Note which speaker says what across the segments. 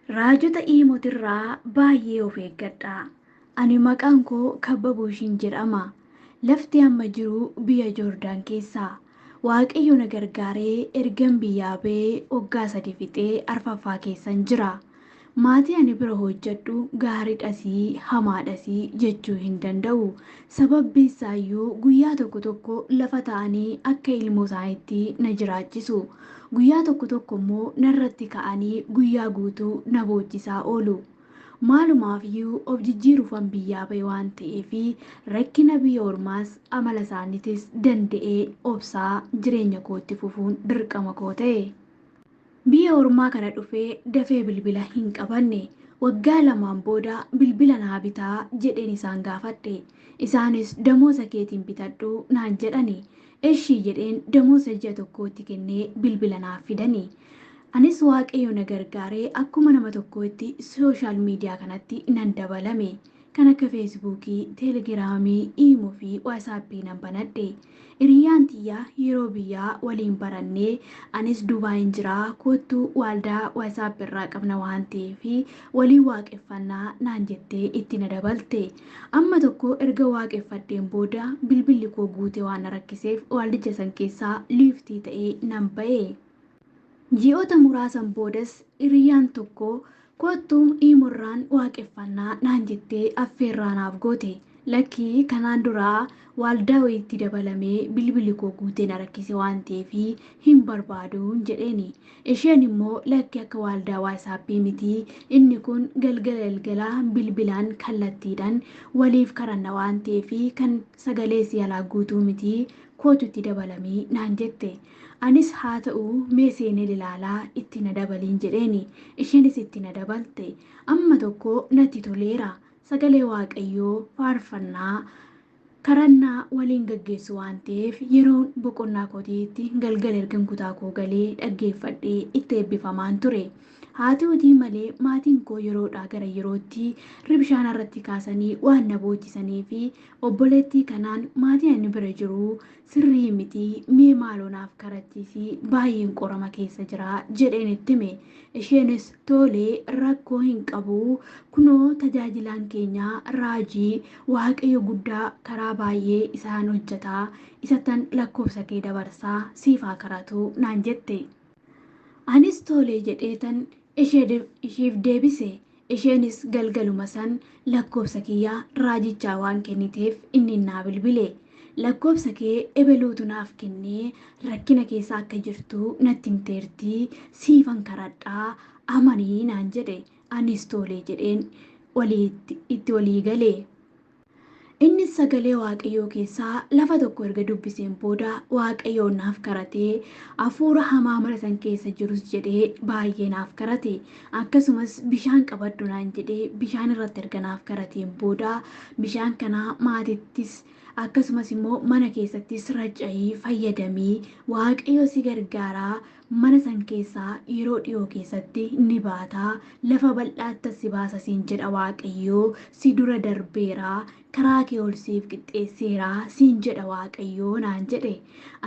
Speaker 1: Raajota Iimootirraa baay'ee of eeggadhaa. Ani maqaan koo Kabbabooshiin jedhama. Lafti amma jiru biyya Joordaan keessaa. Waaqayyo na gargaaree ergan biyyaa ba'ee waggaa 3 fixee arfaffaa keessan jira. Maatii ani bira hojjedhu gaariidhasii hamaadhasii jechuu hin danda'u. Sababbi isaayyuu guyyaa tokko tokko lafa ta'anii akka ilmoo isaaniitti na jiraachisu. Guyyaa tokko tokko immoo narratti ka'anii guyyaa guutuu na boochisaa oolu. Maalumaafiyyuu of jijjiiruufan biyyaa ba'e waan ta'eef rakkina biyya ormaas amala isaaniitis danda'ee obsaa jireenya kootti fufuun dirqama koo ta'e. Biyya ormaa kana dhufee dafee bilbila hin qabanne. Waggaa 2 booda bilbila naa bitaa jedheen isaan gaafadhe. Isaanis damoosa keetiin bitadhu naan jedhani. Eshii jedheen damoosa ji'a tokkootti kennee bilbila naaf fidani. Anis Waaqayyo na gargaaree akkuma nama tokkootti sooshaal miidiyaa kanatti nan dabalame. Kan akka Feesbuukii, Teelegiraamii, Iimoo fi Waasaappii nan banadhe. Hiriyyaan tiyyaa yeroo biyyaa waliin barannee anis Dubaayin jiraa kottu waaldaa Waasaap irraa qabna waan ta'eef waliin waaqeffannaa naan jettee itti na dabalte. Amma tokko erga waaqeffadheen booda bilbilli koo guute waan na rakkiseef waaldicha san keessaa liiftii ta'ee nan ba'e. Ji'oota muraasan boodas hiriyyaan tokko kottu Iimorraan waaqeffannaa naan jettee affeerraa naaf goote. Lakkii kanaan duraa waaldaa wayiitti dabalamee bilbilli koo guutee na rakkise waan ta'eef hin barbaaduun jedheeni. Isheen immoo lakki akka waaldaa Waasaappii miti, inni kun galgala galgalaa bilbilaan kallattiidhaan waliif karanna waan ta'eef kan sagalee si alaa guutuu miti kootutti dabalamii naan jette. Anis haa ta'u mee seenee ilaalaa itti na dabaliin jedheeni. Isheenis itti na dabalte. Amma tokko natti toleera. Sagalee Waaqayyoo faarfannaa karannaa waliin gaggeessu waan ta'eef yeroon boqonnaa kootiitti galgala ergan kutaa koo galee dhaggeeffadhee itti eebbifamaan ture. Haa ta'uutii malee maatiin koo yeroodhaa gara yerootti ribshaan irratti kaasanii waan na boochisanii fi obboleettii kanaan maatiin ani bira jiru sirrii miti mee maaloo naaf karachiisii baay'een qorama keessa jira jedheen itti hime. Isheenis tolee rakkoo hin qabu kunoo tajaajilaan keenya raajii Waaqayyo guddaa karaa baay'ee isaan hojjetaa isattan lakkoofsa kee dabarsaa siif haa karatu naan jette. Anis tolee jedheetan isheef deebise. Isheenis galgaluma san lakkoofsa kiyyaa raajichaa waan kenniteef inni naa bilbile. Lakkoofsa kee ebeluutu naaf kennee rakkina keessa akka jirtu natti himteertii siifan karadhaa amanii naan jedhe. Anis tolee jedheen itti walii gale. Innis sagalee Waaqayyoo keessaa lafa tokko erga dubbiseen booda Waaqayyoon naaf karatee hafuura hamaa mana san keessa jirus jedhee baay'ee naaf karate. Akkasumas bishaan qabadhu naan jedhee bishaan irratti erga naaf karateen booda bishaan kana maatittis akkasumas immoo mana keessattis raca'ii fayyadamii Waaqayyo si gargaaraa mana san keessaa yeroo dhiyoo keessatti ni baataa lafa bal'aatti si baasa siin jedha Waaqayyoo si dura darbeeraa karaa kee ol siif qixxeesseeraa siin jedha Waaqayyoo naan jedhe.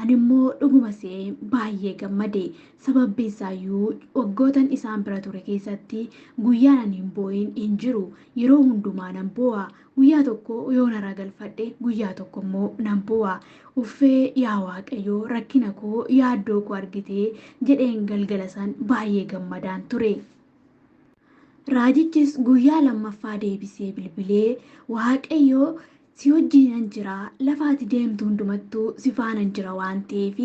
Speaker 1: Ani immoo dhuguma se'ee baay'ee gammade. Sababbi isaayyuu waggootan isaan bira ture keessatti guyyaan ani hin boo'in hin jiru. Yeroo hundumaa nan boo'a. Guyyaa tokko yoo nara galfadhe guyyaa tokko immoo nan boo'a. Uffee yaa Waaqayyoo rakkina koo yaaddoo koo argitee jedheen galgala san baay'ee gammadaan ture. Raajichis guyyaa lammaffaa deebisee bilbilee Waaqayyoo si wajjinan jira lafa ati deemtu hundumattuu si faanan jira waan ta'eef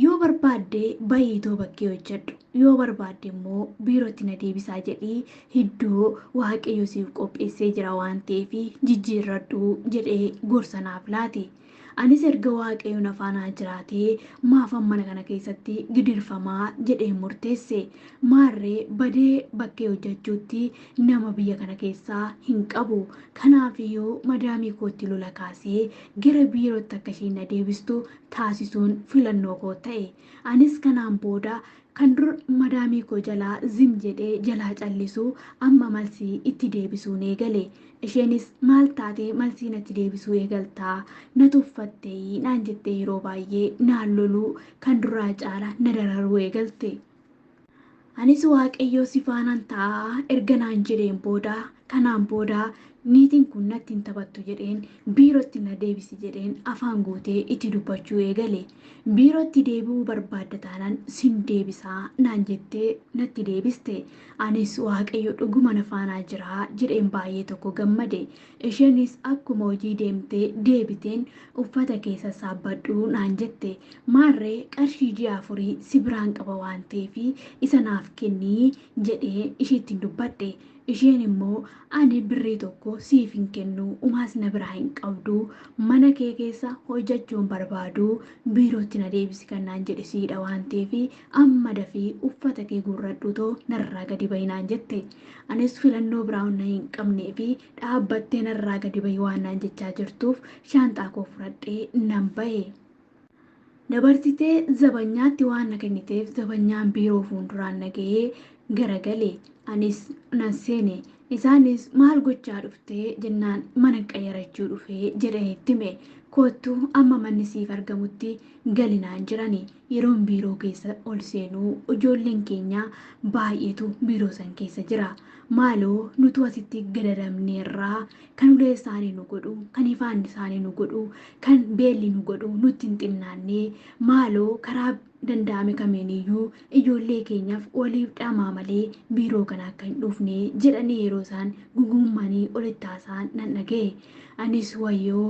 Speaker 1: yoo barbaadde bayiitoo bakkee hojjedhu yoo barbaadde immoo biirootti na deebisaa jedhii iddoo Waaqayyo siif qopheessee jira waan ta'eef jijjiirradhu jedhee gorsa naaf laate. Anis erga Waaqayyo na faanaa jiraatee maafan mana kana keessatti gidirfamaa jedhee murteesse. Maarree badee bakkee hojjechuutti nama biyya kana keessaa hin qabu. Kanaafiyyuu madaamii kootti lola kaasee gara biirootti akka isheen na deebistu taasisuun filannoo koo ta'e. Anis kanaan booda kan dur madaamii koo jalaa zim jedhee jalaa callisu amma malsii itti deebisuun eegale. Isheenis maal taatee malsii natti deebisuu eegaltaa na tuffattee naan jettee yeroo baay'ee naan loluu kan duraa caala na dararuu eegalte. Anis Waaqayyoo si faanaan ta'a erga naan jedheen booda, kanaan booda niitiin kun natti hin taphattu jedheen, biirootti na deebisi jedheen afaan guutee itti dubbachuu eegale. Biirootti deebi'uu barbaadda taanaan sin deebisaa naan jettee natti deebiste. Anis Waaqayyo dhuguma na faanaa jira jedheen baay'ee tokko gammade. Isheenis akkuma hojii deemtee deebiteen uffata kee sassaabbadhu naan jette. Maarree qarshii ji'a 4 si biraan qaba waan ta'eef isa naaf kennii jedhee isheetti dubbadhe. Isheen immoo ani birrii tokko siif hin kennu, umaas na biraa hin qabdu, mana kee keessa hojjechuun barbaadu, biirootti na deebisi kan naan jedhe siidha waan ta'eef amma dafii uffata kee guurradhu too narraa gadi bahi naan jette. Anis filannoo biraa na hin qabnee fi dhaabbattee narraa gadi bahi waan naan jechaa jirtuuf shaanxaa koo fudhadhee nan bahe. Dabarsitee zabanyaatti waan na kenniteef zabanyaan biiroo fuulduraan na ga'ee garagale. Anis nan seene. Isaanis maal gochaa dhuftee jennaan mana qayyarachuu dhufee jedhee itti hime. Kottu amma manni siif argamutti galinaan jirani. Yeroon biiroo keessa ol seenuu ijoolleen keenya baay'eetu biiroo san keessa jira. Maaloo nutu asitti gadadamneerraa, kan ulee isaanii nu godhu, kan ifaan isaanii nu godhu, kan beelli nu godhu nutti hin xinnaannee, maaloo karaa danda'ame kamiiniyyuu ijoollee keenyaaf waliif dhamaa malee biiroo kana akka hin dhufne jedhanii yeroo isaan gugummanii olitti haasa'an nan dhaga'e. Anis wayyoo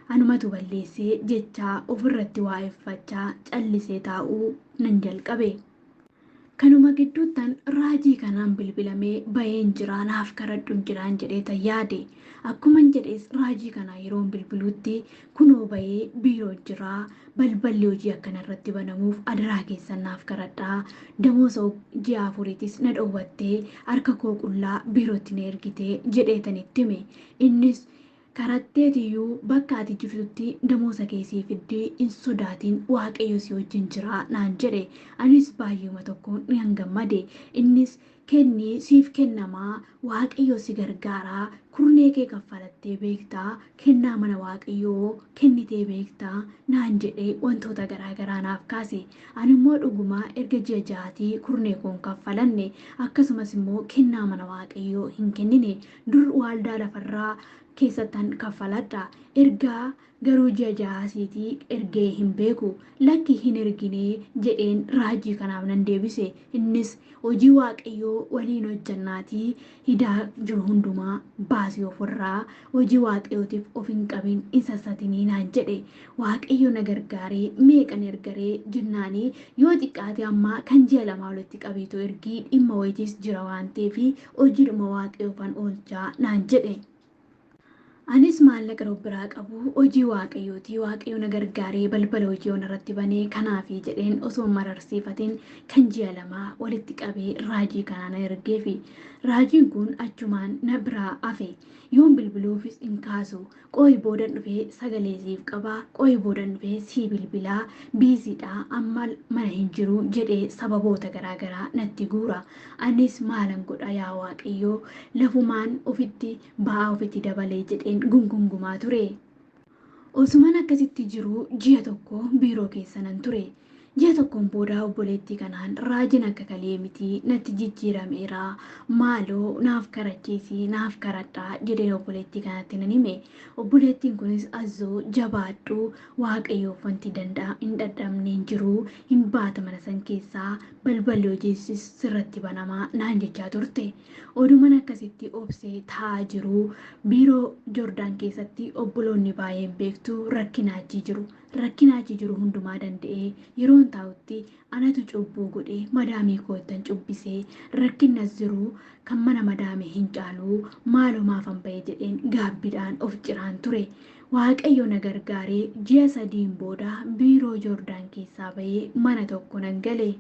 Speaker 1: anumatu balleessee jechaa ofirratti waa'effachaa callisee taa'uu nan jalqabe. Kanuma gidduuttan raajii kanaan bilbilamee baheen jira, naaf karadhuun jiraan jedhee tan yaade. Akkuman jedhes raajii kana yeroon bilbiluutti kunoo bahee biiroo jira, balballi hojii akkana irratti banamuuf adaraa keessan naaf karadhaa, damoosa ji'a 4tis na dhoowwattee harka koo qullaa biirootti na ergitee jedhee tan itti hime. Innis karatteetiyyuu bakka ati jirtutti damoosa keessii fiddee hin sodaatin, Waaqayyo si wajjin jira naan jedhe. Anis baay'eema tokkoon nan gammade. Innis kennii siif kennamaa, Waaqayyo si gargaaraa, kurnee kee kaffalattee beektaa, kennaa mana Waaqayyoo kennitee beektaa naan jedhee wantoota garaagaraa naaf kaase. Ani immoo dhugumaa erga ji'a 6 kurnee koon kaffalanne, akkasumas immoo kennaa mana Waaqayyoo hin kennine. Dur waaldaa lafarraa keessattan kaffaladha. Ergaa garuu ji'a 6 ergee hin beeku. Lakki hin erginee jedheen raajii kanaaf nan deebise. Innis hojii Waaqayyoo waliin hojjannaatii hidaa jiru hundumaa baasii ofirraa, hojii Waaqayyootiif of hin qabin, hin sassatinii naan jedhe. Waaqayyo na gargaaree meeqan ergaree jennaanii yoo xiqqaate ammaa kan ji'a 2 walitti qabeetu ergii, dhimma wayitis jira waan ta'eef hojiidhuma Waaqayyoofan oolchaa naan jedhe. Anis maallaqa biraa qabu hojii Waaqayyooti. Waaqayyo na gargaaree balbala hojii irratti banee kanaafi jedheen osoo mararsiifatiin kan ji'a 2 walitti qabee raajii kanaa na ergeefi. Raajiin kun achumaan na biraa hafe. Yoon bilbiluufis hin kaasu. Qooyi boodan dhufee sagalee siif qabaa, qooyi boodan dhufee sii bilbilaa, biiziidha, amma mana hin jiru jedhee sababoota garaagaraa natti guura. Anis maalan godha yaa Waaqayyoo, lafumaan ofitti ba'aa ofitti dabalee jedheen gungungumaa ture. Osuman akkasitti jiru ji'a 1 biiroo keessa nan ture. Ji'a 1 booda obboleettii kanaan raajiin akka kalee miti natti jijjiirameera, maaloo naaf karachiisii naaf karadhaa jedheen obboleettii kanatti nan hime. Obboleettiin kunis azoo jabaadhu, Waaqayyoof wanti danda'a hin dadhabne hin jiru, hin baata mana san keessaa, balballi hojiisis sirratti banamaa naan jechaa turte. Oduman akkasitti obsee taa'aa jiru biiroo Joordaan keessatti obboloonni baay'een beektu rakkina achi jiru. Rakkina achi jiru hundumaa danda'ee yeroon taa'utti anatu cubbuu godhee madaamii koottan cubbisee, rakkinnas jiru kan mana madaame hin caalu, maalumaafan ba'e jedheen gaabbiidhaan of ciraan ture. Waaqayyo na gargaaree ji'a 3 booda biiroo Joordaan keessaa ba'ee mana tokko nan gale.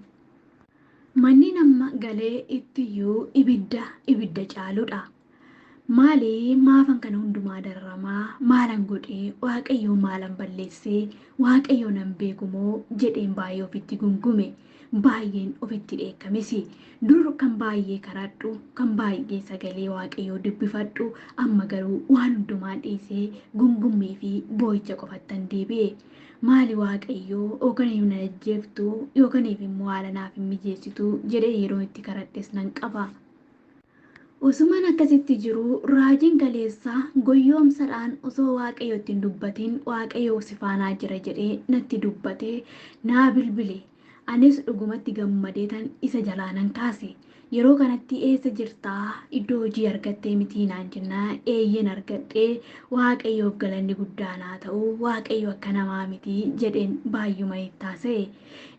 Speaker 1: Manni nama galee ittiyyuu ibidda caaludha. Maali maafan kana hundumaa dararamaa, maalan godhee, Waaqayyo maalan balleessee, Waaqayyo nan beeku moo jedheen baay'ee ofitti gungume. Baay'een ofitti dheekkames. Dur kan baay'ee karadhu, kan baay'ee sagalee Waaqayyoo dubbifadhu, amma garuu waan hundumaa dhiisee gungummii fi boo'icha qofattan deebi'e. Maali Waaqayyoo yookaan na ajjeeftu yookaan immoo haala naaf hin mijeessitu jedhee yeroo itti karadhes nan qaba. Osumaan akkasitti jiru raajiin kaleessaa goyyoomsadhaan osoo Waaqayyo ittiin dubbatin Waaqayyo si faanaa jira jedhee natti dubbatee naa bilbile. Anis dhugumatti gammadeetan isa jalaa nan kaase. Yeroo kanatti eessa jirtaa? Iddoo hojii argattee mitii naan jennaa eeyyeen argadhee Waaqayyoof galanni guddaa naa ta'u Waaqayyo akka namaa mitii jedheen baay'uma itti haasa'e.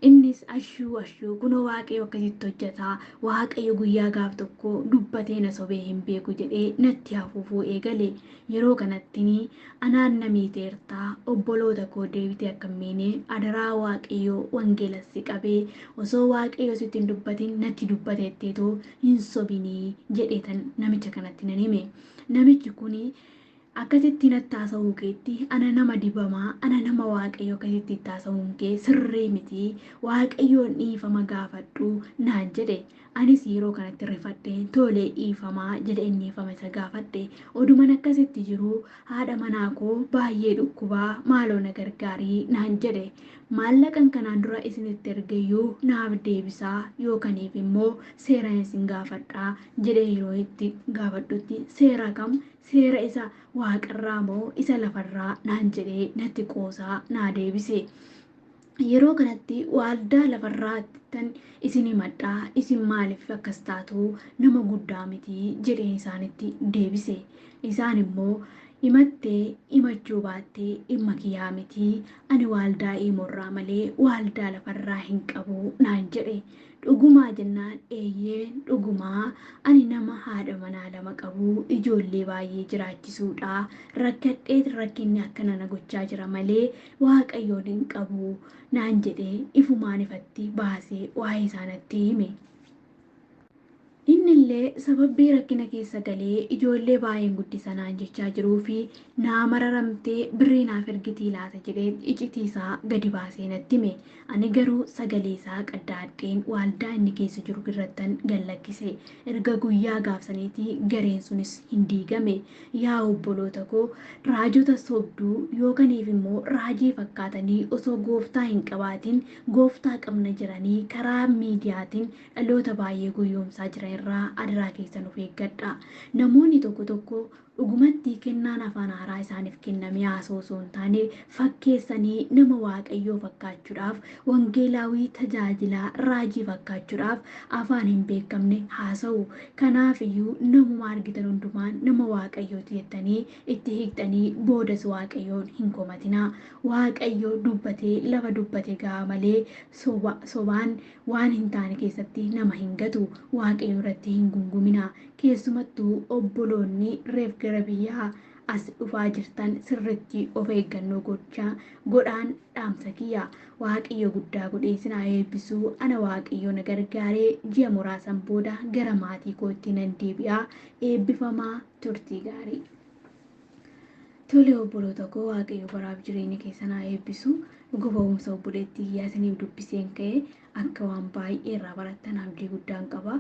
Speaker 1: Innis ashuu ashuu kunoo Waaqayyo akkasitti hojjetaa Waaqayyo guyyaa gaaf tokko dubbatee na sobee hin beeku jedhee natti hafuufuu eegale. Yeroo kanatti anaan na miiteertaa obboloota koo deebitee akka hin miine adaraa Waaqayyoo wangeela si qabee osoo Waaqayyo sitti hin dubbatin natti dubbateetteetoo hin sobinii jedheetan namicha kanatti nan hime. Namichi kuni akkasitti natti haasa'uu keetti ana nama dibamaa ana nama Waaqayyo akkasitti itti haasa'uun kee sirrii miti Waaqayyoon dhiifama gaafadhu naan jedhe. Anis yeroo kanatti rifadhe tolee dhiifamaa jedhe inni dhiifama isa gaafadhe. Oduman akkasitti jiru haadha manaa koo baay'ee dhukkubaa maaloo na gargaarii naan jedhe. Maallaqan kanaan dura isinitti ergeyyuu naaf deebisaa yookaniif immoo seera isin gaafadhaa jedhee yeroo itti gaafadhutti seera kam seera isa waaqarraa moo isa lafarraa naan jedhee natti qoosaa naa deebise. Yeroo kanatti waldaa lafarraattan isin himadhaa isin maaliif akkas taatu nama guddaa miti jedheen isaanitti deebise. Isaan immoo himattee himachuu baattee dhimma kiyyaa miti ani waldaa imorraa malee waldaa lafarraa hin qabu naan jedhe. Dhugumaa jennaan eeyyeen dhugumaa ani nama haadha manaa lama qabu ijoollee baay'ee jiraachisuudha. Rakkadhee rakkinni akkana na gochaa jira malee Waaqayyoon hin qabu naan jedhee ifumaan ifatti baasee waa'ee isaanatti hime. Innillee sababii rakkina keessa galee ijoollee baay'een guddisanaan jechaa jiruu fi naa mararamtee birrii naaf ergitii laata jedhee icitii isaa gadi baasee natti hime. Ani garuu sagalee isaa qaddaadheen waldaa inni keessa jiru irrattan gallakkise. Erga guyyaa gaafsaniitii gareen sunis hin diigame. Yaa obboloota koo raajota sobduu yookaniif immoo raajii fakkaatanii osoo gooftaa hin qabaatin gooftaa qabna jiranii karaa miidiyaatiin dhaloota baay'ee gowwoomsaa jiran irraa adaraa keessan of eeggadha. Namoonni tokko tokko dhugumatti kennaan afaan haaraa isaaniif kenname haasoo osoo hin taane fakkeessanii nama Waaqayyoo fakkaachuudhaaf wangeelaawii tajaajilaa raajii fakkaachuudhaaf afaan hin beekamne haasa'u. Kanaaf iyyuu namuma argitan hundumaan nama Waaqayyooti jettanii itti hiiktanii boodas Waaqayyoon hin komatinaa. Waaqayyo dubbatee lafa dubbate ga'a malee sobaan waan hin taane keessatti nama hin gatu. Waaqayyo irratti hin gunguminaa. Keessumattuu obboloonni reef gara biyyaa as dhufaa jirtan sirriitti of eeggannoo gochaa godhaan dhaamsa kiyya. Waaqayyo guddaa godhee isin haa eebbisu. Ana Waaqayyo na gargaaree ji'a muraasan booda gara maatii kootti nan deebi'a. Eebbifamaa turtii gaarii. Tole obboloota koo Waaqayyo baraaf jireenya keessan haa eebbisu. Dhuga ba'umsa obboleettii kiyyaa isiniif dubbiseen ka'e akka waan baay'ee irraa barattan abdii guddaan qaba.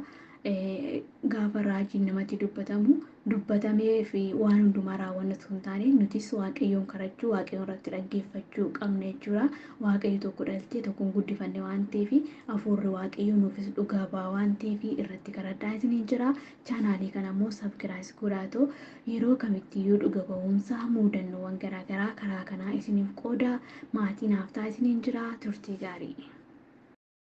Speaker 1: Gaafa raajiin namatti dubbatamu dubbatamee fi waan hundumaa raawwannu osoo hin taane nutis Waaqayyoon kadhachuu Waaqayyoon irratti dhaggeeffachuu qabna jechuudha. Waaqayyo tokko dhalchee tokkoon guddifanne waan ta'eef hafuurri Waaqayyoo nuufis dhugaa ba'a waan ta'eef irratti kadhadhaa isiniin jira. Chaanaalii kana immoo sabkiraayis godhaatoo yeroo kamittiyyuu dhuga ba'umsa muudannoowwan garaagaraa karaa kanaa isiniif qooda maatii naaf ta'a isiniin jira. Turtii gaarii.